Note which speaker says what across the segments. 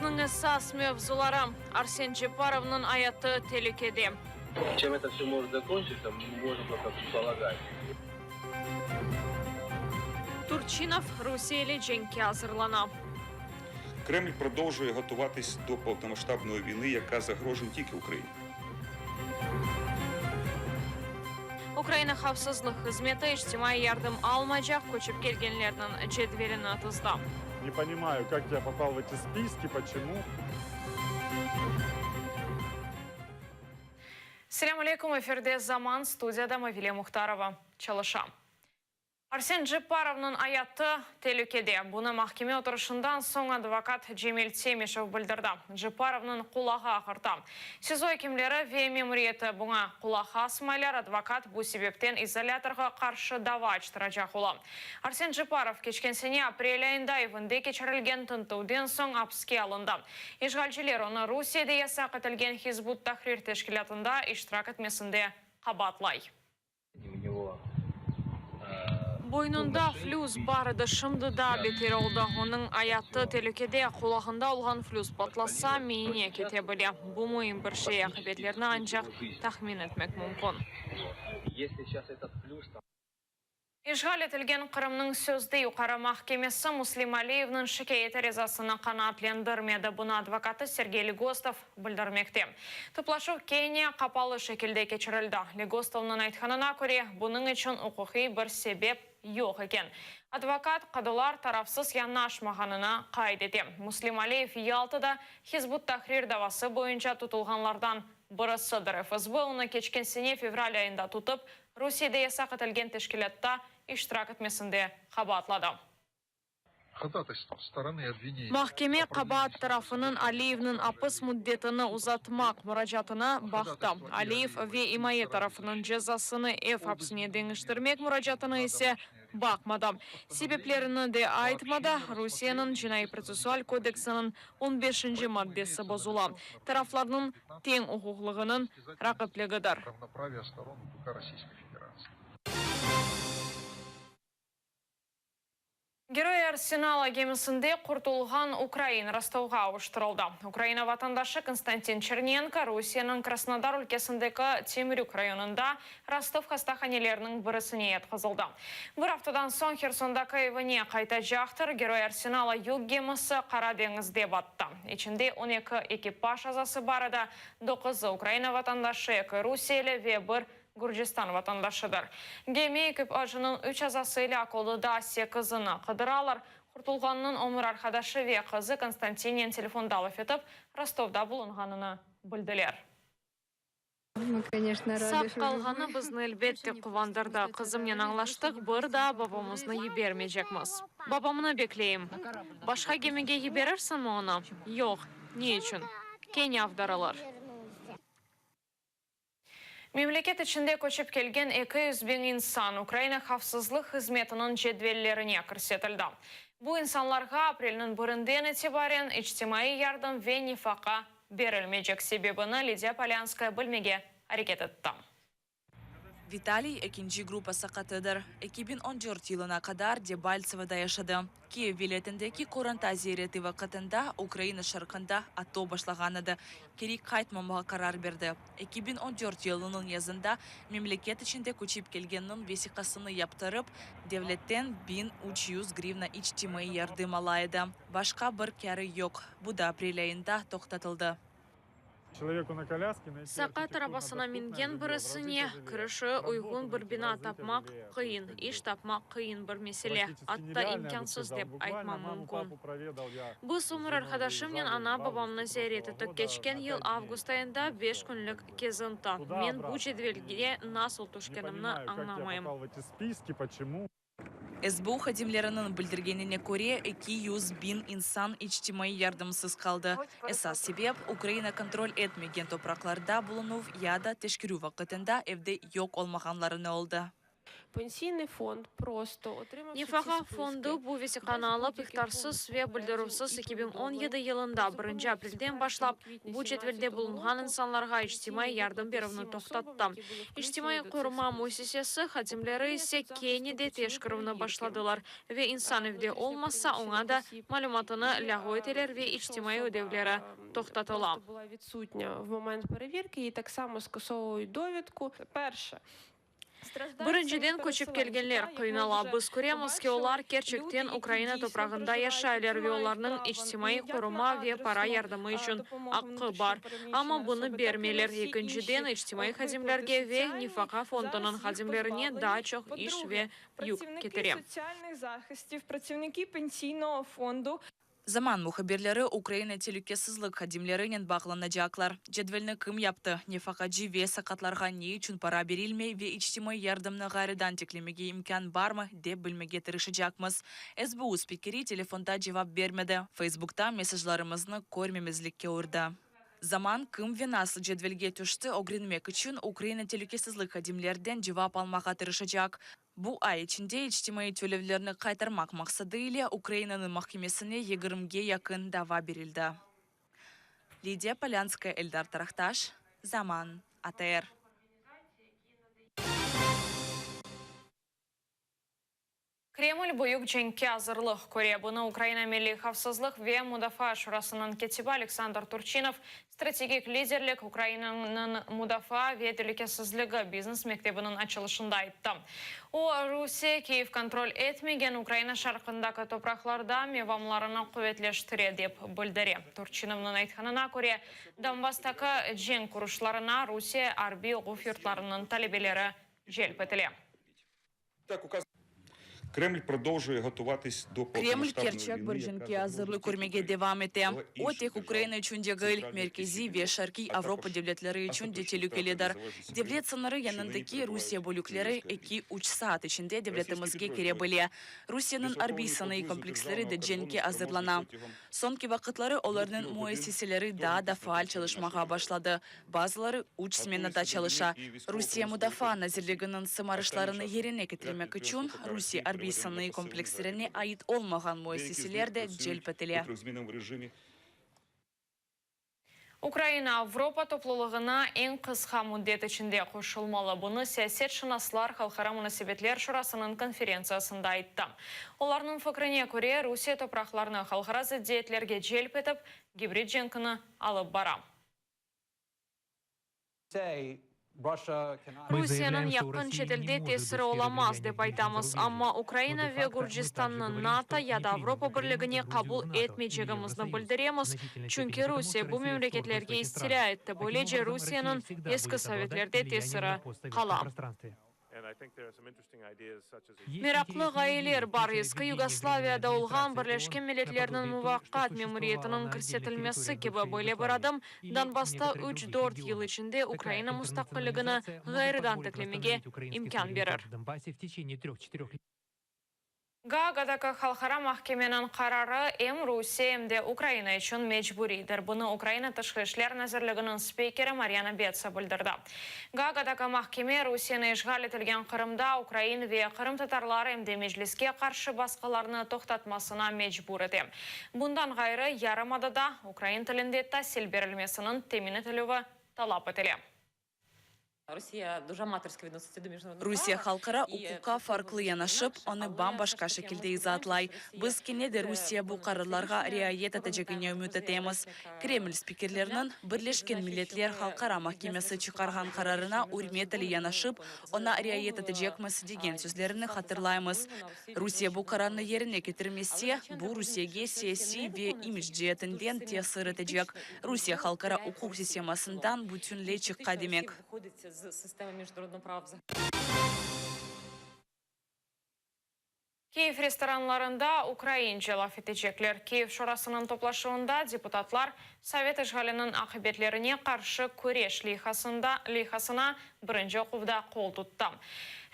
Speaker 1: Künniñ esas mevzuları, Arsen Cepparovnıñ ayatı telükede.
Speaker 2: Чем это все может закончиться, мы можем только предполагать.
Speaker 1: Turçinov Rusiye ile cenkke azırlana.
Speaker 3: Kreml продовжує готуватись до повномасштабної війни, яка загрожує не тільки Україні.
Speaker 1: Ukraina havfsızlıq hızmeti içtimaiy yardım almaycaq köçip kelgenlerniñ cedvelini tizdi.
Speaker 4: Ne понимаю, как я попал в эти списки, почему.
Speaker 1: Selâm aleyküm, efirde Zaman, studiyada Mavile Muhtarova çalışa. Arsen Cepparovnıñ ayatı telükede. Bunı mahkeme oturışından soñ advokat Cemil Temişev bildirdi. Cepparovnıñ qulağı ağırta. SİZO ekimleri ve memuriyeti buña qulaq asmaylar, advokat bu sebepten izolâtorğa qarşı dava açtıracaq ola. Arsen Cepparov keçken sene aprel ayında evinde keçirilgen tintüvden soñ apske alındı. İşğalciler onı Rusiyede yasaq etilgen Hizb ut-Tahrir teşkilâtında iştirak etmesinde qabaatlay. Boynunda flüs bar edi, şimdi daa beter oldı. Onıñ ayatı telükede, qulağında olğan flüs patlasa, miyine kete bile. Bu müim bir şey, aqibetlerni ancaq tahmin etmek mümkün. İşğal etilgen Qırımnıñ sözde Yuqarı mahkemesi Muslim Aliyevniñ şikâyet arizasını qanaatlendirmedi. Bunı advokatı Sergey Legostov bildirmekte. Toplaşuv kene qapalı şekilde keçirildi. Legostovnıñ aytqanına köre, bunıñ içün uquqiy bir sebep yoq eken. Advokat, qadılar tarafsız yanaşmağanını qayd ete. Muslim Aliyev Yaltada Hizb ut-Tahrir davası boyunca tutulğanlardan birisidir. FSB onı keçken sene fevral ayında tutıp, Rusiyede yasaq etilgen teşkilâtta iştirak etmesinde qabaatladı. Mahkeme qabaat tarafınıñ Aliyevniñ apis müddetini uzatmaq muracaatını baqtı. Aliyev ve imaye tarafınıñ cezasını ev apsine deñiştirmek muracaatını ise baqmadı. Sebeplerini de aytmadı, Rusiyeniñ Cinaiy-protsessual kodeksiniñ on beşinci maddesi bozula, taraflarnıñ teñ uquqlığınıñ raqipligidir. Geroy Arsenala gemisinde qurtulğan ukrain Rostovğa avuştırıldı. Ukraina vatandaşı Konstantin Çernenko Rusiyeniñ Krasnodar ülkesindeki Temrük rayonında Rostov hastahaneleriniñ birisine yatqızıldı. Bir aftadan soñ Hersondaki evine qaytacaqtır. Geroy Arsenala yük gemisi Qara deñizde battı. İçinde 12 ekipaj azası bar edi, doquzı Ukraina vatandaşı, eki rusiyeli ve bir Gürcistan vatandaşıdır. Gemi ekipajınıñ üç azası elâk oldı, daa sekizini qıdıralar. Qurtulğannıñ ömür arqadaşı ve qızı Konstantinnen telefonda laf etip, Rostovda bulunğanını bildiler. Sağ qalğanı bizni elbette quvandırdı. Qızımnen añlaştıq, bir daa babamıznı yibermeycekmiz. Babamnı bekleyim. Başqa gemige yiberirsiñmi onı? Yoq. Ne içün? Kene avdarılır. Memleket içinde köçip kelgen 200 biñ insan Ukraina havfsızlıq hızmetiniñ cedvellerine kirsetildi. Bu insanlarğa aprelniñ birinden itibaren içtimaiy yardım ve nefaqa berilmeycek. Sebebini Lidiya Polânskaya bilmege areket etti.
Speaker 5: Vitaliy ekinci gruppa saqatıdır. 2014 yılına qadar Debaltsevoda yaşadı. Kiyev vilâyetindeki qoranta ziyareti vaqtında Ukraina şarqında ATO başlağan edi. Keri qaytmamağa qarar berdi. 2014 yılınıñ yazında memleket içinde köçip kelgeniniñ vesiqasını yaptırıp, devletten 1300 grivna içtimaiy yardım ala edi. Başqa bir kârı yoq. Bu da aprel ayında toqtatıldı.
Speaker 1: Saqat arabasına mingen birisine kirişi uyğun bir bina tapmaq qıyın, iş tapmaq qıyın bir mesele, atta imkânsız dep aytmam mümkün. Biz ömür arqadaşımnen ana-babamnı ziyaret ettik, keçken yıl avgust ayında beş künlik kezinti. Men bu cedvelge nasıl tüşkenimni añlamayım.
Speaker 5: SBU hadimleriniñ bildirgenine köre, 200 biñ insan içtimaiy yardımsız qaldı. Esas sebep, Ukraina kontrol etmegen topraqlarda bulunuv ya da teşkerüv vaqtında evde yoq olmağanlarını oldı.
Speaker 6: Пенсійний фонд просто отримавши ці
Speaker 1: Nefaqa
Speaker 6: списки,
Speaker 1: fondu bu
Speaker 6: без
Speaker 1: vesiqanı alıp,
Speaker 6: будь-яких
Speaker 1: ihtarsız ve bildirüvsiz 2017 yılında birinci aprelden
Speaker 6: призупинив їх з
Speaker 1: başlap
Speaker 6: 1 квітня
Speaker 1: bu cedvelde
Speaker 6: 17-го
Speaker 1: bulunğan
Speaker 6: року
Speaker 1: insanlarğa içtimaiy
Speaker 6: пенсійні
Speaker 1: yardım
Speaker 6: виплати
Speaker 1: berüvni
Speaker 6: всім особам,
Speaker 1: toqtattı.
Speaker 6: які були включені
Speaker 1: İçtimaiy
Speaker 6: до цих
Speaker 1: qoruma
Speaker 6: списків.
Speaker 1: müessisesi hadimleri
Speaker 6: Управління
Speaker 1: ise
Speaker 6: соцзахисту
Speaker 1: kene de
Speaker 6: почали
Speaker 1: teşkerüvni
Speaker 6: перевірки
Speaker 1: başladılar ve insan evde
Speaker 6: внутрішньо
Speaker 1: olmasa, oña
Speaker 6: переміщених
Speaker 1: da
Speaker 6: осіб.
Speaker 1: malümatını
Speaker 6: І
Speaker 1: lâğu eteler ve
Speaker 6: якщо
Speaker 1: içtimaiy
Speaker 6: особа
Speaker 1: ödevleri toqtatıla.
Speaker 6: просто була відсутня в момент перевірки, їй так само скасовують довідку. Перше, страждають самі
Speaker 1: Birinciden, köçip
Speaker 6: переселенці,
Speaker 1: kelgenler
Speaker 6: та, як ми
Speaker 1: qıynala.
Speaker 6: вже
Speaker 1: Biz köremiz ki,
Speaker 6: побачили,
Speaker 1: olar
Speaker 6: люди,
Speaker 1: kerçekten
Speaker 6: які
Speaker 1: Ukraina
Speaker 6: дійсно
Speaker 1: toprağında
Speaker 6: проживають,
Speaker 1: yaşaylar
Speaker 6: які
Speaker 1: ve
Speaker 6: мають
Speaker 1: olarnıñ
Speaker 6: право
Speaker 1: içtimaiy
Speaker 6: як на
Speaker 1: qoruma ve para
Speaker 6: адресну
Speaker 1: yardımı içün
Speaker 6: допомогу
Speaker 1: aqqı bar. Amma
Speaker 6: внутрішньопереміщеної
Speaker 1: bunı
Speaker 6: особи, так і на
Speaker 1: bermeyler.
Speaker 6: всі
Speaker 1: Ekinciden,
Speaker 6: інші
Speaker 1: içtimaiy
Speaker 6: виплати
Speaker 1: hadimlerge ve
Speaker 6: соціальні
Speaker 1: Nefaqa fondunıñ
Speaker 6: зараз їх
Speaker 1: hadimlerine daa
Speaker 6: позбавлені.
Speaker 1: çoq iş
Speaker 6: По-друге,
Speaker 1: ve yük
Speaker 6: працівники
Speaker 1: ketire.
Speaker 6: соціальних захистів, працівники пенсійного фонду
Speaker 5: Zaman muhbirleri Ukraina telükesizlik hadimlerinen bağlanacaqlar. Cedvelni kim yaptı, nefaqacı ve saqatlarğa ne içün para berilmey ve içtimaiy yardımnı ğayrıdan tiklemege imkân barmı, dep bilmege tırışacaqmız. SBU spikeri telefonda cevap bermedi, Feysbukta mesajlarımıznı körmemezlikke urdı. Zaman kim ve nasıl cedvelge tüşti ögrenmek içün Ukraina telükesizlik hadimlerden cevap almağa tırışacaq. Bu ay içinde içtimaiy tölevlerni qaytarmaq maqsadı ile Ukrainanıñ mahkemesine yigirmige yaqın dava berildi. Lidiya Polânskaya, Eldar Tarahtaş, Zaman, ATR.
Speaker 1: Kreml büyük cenkke azırlıq köre. Bunı Ukraina Milliy havfsızlıq ve mudafaa şurasınıñ kâtibi Aleksandr Turçinov Strategik liderlik, Ukrainanıñ mudafaa ve telükesizligi biznes mektebiniñ açılışında ayttı. O, Rusiye Kyiv kontrol etmegen Ukraina şarqındaki topraqlarda mevamlarını quvetleştire, dep bildire. Turçinovnıñ aytqanına köre, Donbasstaki cenk uruşlarına Rusiye arbiy oquv yurtlarınıñ talebeleri celp etile.
Speaker 3: Так, указ Кремль продовжує готуватись до
Speaker 5: Kreml
Speaker 3: повномасштабної
Speaker 5: kerçek
Speaker 3: війни,
Speaker 5: bir
Speaker 3: яка
Speaker 5: cenkke
Speaker 3: загрожує
Speaker 5: azırlıq
Speaker 3: тільки
Speaker 5: körmege
Speaker 3: Україні,
Speaker 5: devam ete.
Speaker 3: але
Speaker 5: O,
Speaker 3: інших
Speaker 5: tek
Speaker 3: держав
Speaker 5: Ukraina içün degil,
Speaker 3: Центральної і
Speaker 5: Merkeziy
Speaker 3: Східної,
Speaker 5: ve Şarqiy
Speaker 3: а
Speaker 5: Avropa
Speaker 3: також
Speaker 5: devletleri içün de
Speaker 3: остаточну втрату
Speaker 5: telükelidir.
Speaker 3: незалежності країн,
Speaker 5: Devlet sıñırı
Speaker 3: що нині
Speaker 5: yanındaki Rusiye
Speaker 3: перебувають у
Speaker 5: bölükleri
Speaker 3: військовій.
Speaker 5: eki-üç saat içinde
Speaker 3: Російські
Speaker 5: devletimizge kire
Speaker 3: підрозділи
Speaker 5: bile. Rusiyeniñ
Speaker 3: дислоковані
Speaker 5: arbiy sanayı
Speaker 3: поблизу
Speaker 5: kompleksleri
Speaker 3: державного
Speaker 5: de cenkke
Speaker 3: кордону
Speaker 5: azırlana.
Speaker 3: спроможні протягом
Speaker 5: Soñki vaqıtları olarnıñ
Speaker 3: 2-3 годин
Speaker 5: müessiseleri daa da
Speaker 3: довгих
Speaker 5: faal
Speaker 3: на території
Speaker 5: çalışmağa
Speaker 3: нашої держави.
Speaker 5: başladı, bazıları üç smenada
Speaker 3: Готуються до
Speaker 5: çalışa.
Speaker 3: війни і
Speaker 5: Rusiye
Speaker 3: військово-промисловий
Speaker 5: Mudafaa
Speaker 3: комплекс.
Speaker 5: Nazirliginiñ
Speaker 3: Останнім
Speaker 5: sımarışlarını
Speaker 3: часом
Speaker 5: yerine
Speaker 3: ряд
Speaker 5: ketirmek
Speaker 3: підприємств
Speaker 5: içün
Speaker 3: ВПК
Speaker 5: Rusiye
Speaker 3: Росії
Speaker 5: arbiy
Speaker 3: переведено на
Speaker 5: sanayı
Speaker 3: пасивний
Speaker 5: komplekslerine
Speaker 3: графік
Speaker 5: ait olmağan
Speaker 3: роботи. Деякі з них
Speaker 5: müessiseler de
Speaker 3: працюють
Speaker 5: celp etile.
Speaker 3: у трьохзмінному режимі.
Speaker 1: Ukraina Avropa toplulığına eñ qısqa müddet içinde qoşulmalı. Bunı siyasetşınaslar Halqara munasebetler şurasınıñ konferentsiyasında ayttı. Olarnıñ fikrine köre, Rusiye topraqlarını halqara zıddiyetlerge celp etip, gibrid cenkini alıp bara. Rusiyeniñ yaqın çetelde tesiri olamaz, dep aytamız, amma Ukraina ve Gürcistannı NATO ya da Avropa Birligine qabul etmeycegimizni bildiremiz, çünki Rusiye bu memleketlerge istilâ etti, böylece Rusiyeniñ eski sovetlerde tesiri qala. Meraqlı ğayeler bar, eski Yugoslaviyada olğan Birleşken Milletlerniñ Muvaqqat Memuriyetiniñ kirsetilmesi kibi böyle bir adım Donbassta üç-dört yıl içinde Ukraina mustaqilligini ğayrıdan tiklemege imkân berir. Gaagadaki Halqara mahkemeniñ qararı em Rusiye, em de Ukraina içün mecburiydir. Bunı Ukraina Tışqı işler nazirliginiñ spikeri Maryana Betsa bildirdi. Gaagadaki mahkeme Rusiyeni işğal etilgen Qırımda ukrain ve qırımtatarlar em de Mecliske qarşı basqılarnı toqtatmasına mecbur ete. Bundan ğayrı, yarımadada ukrain tilinde tasil berilmesiniñ temin etilüvi talap etile.
Speaker 5: Rusiye halqara uquqqa farqlı yanaşıp, onı bam-başqa şekilde izaatlay. Biz kene de Rusiye bu qararlarğa riayet etecegine ümüt etemiz. Kreml spikerleriniñ Birleşken Milletler Halqara mahkemesi çıqarğan qararına ürmet ile yanaşıp, oña riayet etecekmiz, degen sözlerini hatırlaymız. Rusiye bu qararnı yerine ketirmese, bu Rusiyege siyasiy ve imidj ceetinden tesir etecek, Rusiye halqara uquq sistemasından bütünley çıqa demek.
Speaker 1: Kyiv restoranlarında ukraince laf etecekler. Kyiv şurasınıñ toplaşuvında deputatlar sovet işğaliniñ aqibetlerine qarşı küreş leyhasında leyhasına birinci oquvda qol tuttı.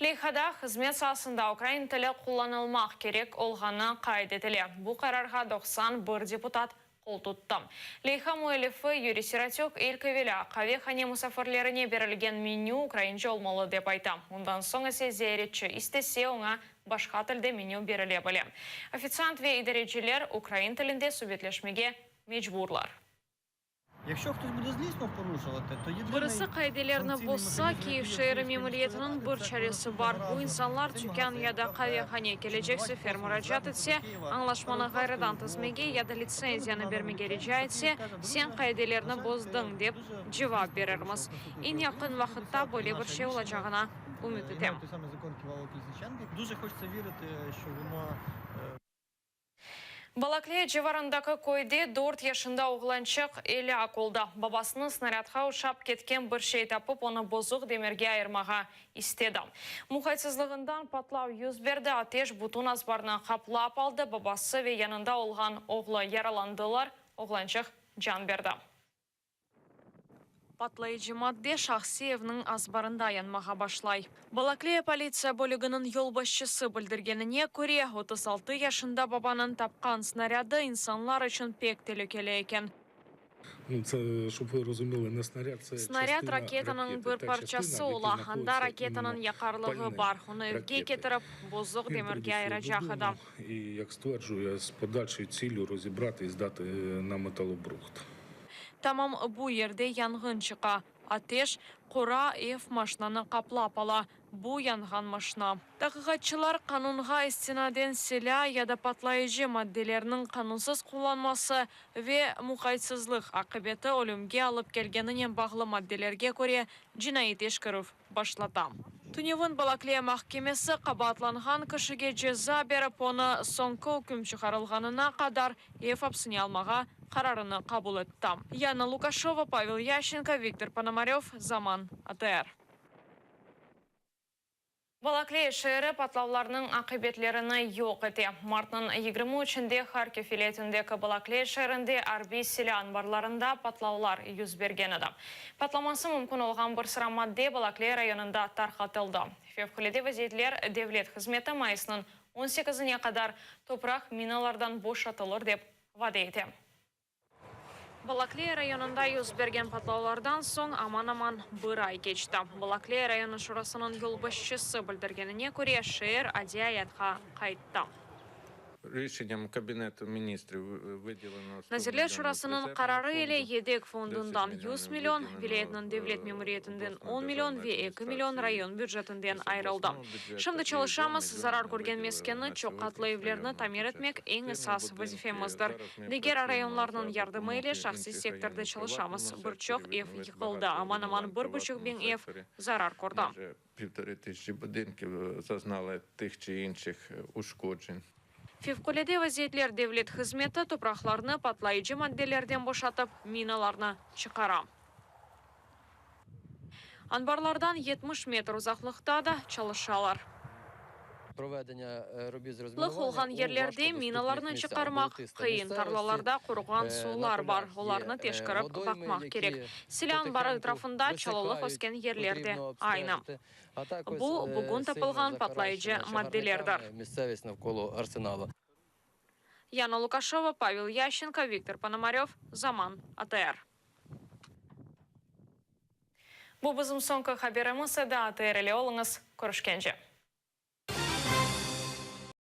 Speaker 1: Leyhada hızmet saasında ukrain tili qullanılmaq kerek olğanı qayd etile. Bu qararğa 91 deputat. qol tuttı. Leyha müellifi Yuriy Sirotük ilk evelâ qavehane musafirlerine berilgen menü ukraince olmalı dep ayta. Ondan soñ ise ziyaretçi istese oña başqa tilde menü berile bile. Ofitsiant ve idareciler ukrain tilinde subetleşmege mecburlar. Birisi qaidelerni bozsa, Kiyev şeeri memuriyetiniñ bir çaresi bar, bu insanlar tükân ya da qavehane kelecek sefer muracaat etse, añlaşmanı ğayrıdan tizmege ya da litsenziyanı bermege rica etse, sen qaidelerni bozdıñ, dep cevap berermiz. Eñ yaqın vaqıtta böyle bir şey olacağına ümüt etem. Balakliya civarındaki köyde dört yaşında oğlançıq elâk oldı. Babasınıñ snarâdqa oşap ketken bir şey tapıp, onı bozuq demirge ayırmağa istedi. Muqaytsızlığından patlav 101 berdi, ateş bütün azbarnı qaplap aldı, babası ve yanında olğan oğlu yaralandılar, oğlançıq can berdi. Patlayıcı madde şahsiy evniñ azbarında yanmağa başlay. Balakliya politsiya bölüginiñ yolbaşçısı bildirgenine köre, 36 yaşında babanıñ tapqan snarâdı insanlar içün pek telükeli eken.
Speaker 7: Ну, це, щоб ви розуміли, не снаряд, це
Speaker 1: Snarâd
Speaker 7: частина
Speaker 1: raketanıñ
Speaker 7: ракети.
Speaker 1: bir
Speaker 7: Та
Speaker 1: parçası
Speaker 7: частина, в
Speaker 1: ola,
Speaker 7: якій
Speaker 1: anda
Speaker 7: знаходиться
Speaker 1: raketanıñ
Speaker 7: іменно
Speaker 1: yaqarlığı
Speaker 7: пальне
Speaker 1: bar. Onı evge
Speaker 7: ракети.
Speaker 1: ketirip, bozuq
Speaker 7: Він
Speaker 1: demirge
Speaker 7: прибіг
Speaker 1: ayıracaq edi.
Speaker 7: додому і, як стверджує, з подальшою ціллю розібрати і здати на металобрухт.
Speaker 1: Tamam bu yerde yanğın çıqa. Ateş qora, ev, maşnanı qaplap ala. Bu yanğan maşna. Taqiqatçılar qanunğa istinaden silâ ya da patlayıcı maddelerniñ qanunsız qullanması ve muqaytsızlıq aqibeti ölümge alıp kelgeninen bağlı maddelerge köre cinaiy teşkerüv başlata. Tünevin Balakliya mahkemesi qabaatlanğan kişige ceza berip, onı soñki üküm çıqarılğanına qadar ev apsine almağa qararını qabul etti. Yana Lukaşova, Pavel Yащенko, Viktor Ponomarev, Zaman, ATR. Balakliya şeeri patlavlarnıñ aqibetlerini yoq ete. Martnıñ 23-inde Harkiv vilâyetindeki Balakliya şeerinde arbiy silâ anbarlarında patlavlar 100 bergen edi. Patlaması mümkün olğan bir sıra madde Balakliya rayonında tarqatıldı. Fevqulâde vaziyetler devlet hızmeti mayısnıñ 18-ine qadar topraq minalardan boşatılır dep vade ete. Balakliya rayonında 100 bergen patlavlardan soñ aman-aman bir ay keçti. Balakliya rayonı şurasınıñ yolbaşçısı bildirgenine köre şeer adiy ayatqa qayttı.
Speaker 8: Рішенням Кабінету міністрів виділено 100
Speaker 1: Nazirler
Speaker 8: мільйонів
Speaker 1: Şurasınıñ
Speaker 8: резервного
Speaker 1: qararı ile
Speaker 8: фонду,
Speaker 1: yedek fondundan
Speaker 8: 10
Speaker 1: 100
Speaker 8: мільйонів
Speaker 1: million,
Speaker 8: виділено
Speaker 1: vilâyetniñ devlet memuriyetinden
Speaker 8: обласної
Speaker 1: 10 million ve
Speaker 8: державної
Speaker 1: 2 million
Speaker 8: адміністрації
Speaker 1: rayon bücetinden
Speaker 8: із
Speaker 1: ayırıldı.
Speaker 8: обласного бюджету
Speaker 1: Şimdi
Speaker 8: і 2
Speaker 1: çalışamız,
Speaker 8: мільйони
Speaker 1: zarar körgen
Speaker 8: виділили
Speaker 1: meskenni,
Speaker 8: на
Speaker 1: çoq qatlı
Speaker 8: сьогодні
Speaker 1: evlerni
Speaker 8: районного
Speaker 1: tamir
Speaker 8: бюджету.
Speaker 1: etmek eñ
Speaker 8: Кількістільні
Speaker 1: esas
Speaker 8: будинки.
Speaker 1: vazifemizdir.
Speaker 8: Зараз ми
Speaker 1: Diger
Speaker 8: працюємо
Speaker 1: rayonlarnıñ
Speaker 8: за
Speaker 1: yardımı ile
Speaker 8: допомогою
Speaker 1: şahsiy
Speaker 8: інших
Speaker 1: sektorda
Speaker 8: районів
Speaker 1: çalışamız.
Speaker 8: приватному
Speaker 1: Bir çoq
Speaker 8: секторі
Speaker 1: ev
Speaker 8: відновити
Speaker 1: yıqıldı,
Speaker 8: багато
Speaker 1: aman-aman
Speaker 8: руйнувань
Speaker 1: bir buçuq
Speaker 8: приватному
Speaker 1: biñ ev
Speaker 8: секторі.
Speaker 1: zarar kördi.
Speaker 8: Майже 1,5 тисячі будинків зазнали тих чи інших ушкоджень.
Speaker 1: Fevqulâde vaziyetler devlet hızmeti topraqlarnı patlayıcı maddelerden boşatıp minalarnı çıqara. Anbarlardan 70 metr uzaqlıqta da çalışalar.
Speaker 2: Проведення робіт з
Speaker 1: Lıq
Speaker 2: розмінування
Speaker 1: olğan
Speaker 2: у
Speaker 1: yerlerde
Speaker 2: важкодоступних
Speaker 1: minalarnı
Speaker 2: місцях,
Speaker 1: çıqarmaq
Speaker 2: болотиста
Speaker 1: qıyın.
Speaker 2: місцевості,
Speaker 1: Tarlalarda quruğan suvlar
Speaker 2: на
Speaker 1: bar.
Speaker 2: полях є,
Speaker 1: Olarnı teşkerip
Speaker 2: водойми,
Speaker 1: baqmaq
Speaker 2: які
Speaker 1: kerek. Silâ anbarı
Speaker 2: потихеньку
Speaker 1: etrafında çalılıq
Speaker 2: висихають,
Speaker 1: ösken yerler de
Speaker 2: потрібно
Speaker 1: aynı.
Speaker 2: обстежити. А також,
Speaker 1: Bu bugün
Speaker 2: сильно
Speaker 1: tapılğan patlayıcı
Speaker 2: захаращена
Speaker 1: maddelerdir.
Speaker 2: чагарниками місцевість навколо арсеналу.
Speaker 1: Яна Лукашова, Павел Ященко, Виктор Пономарев, Заман, АТР. Bu bizim soñki haberimiz edi. ATR ile oluñız. Körüşkence.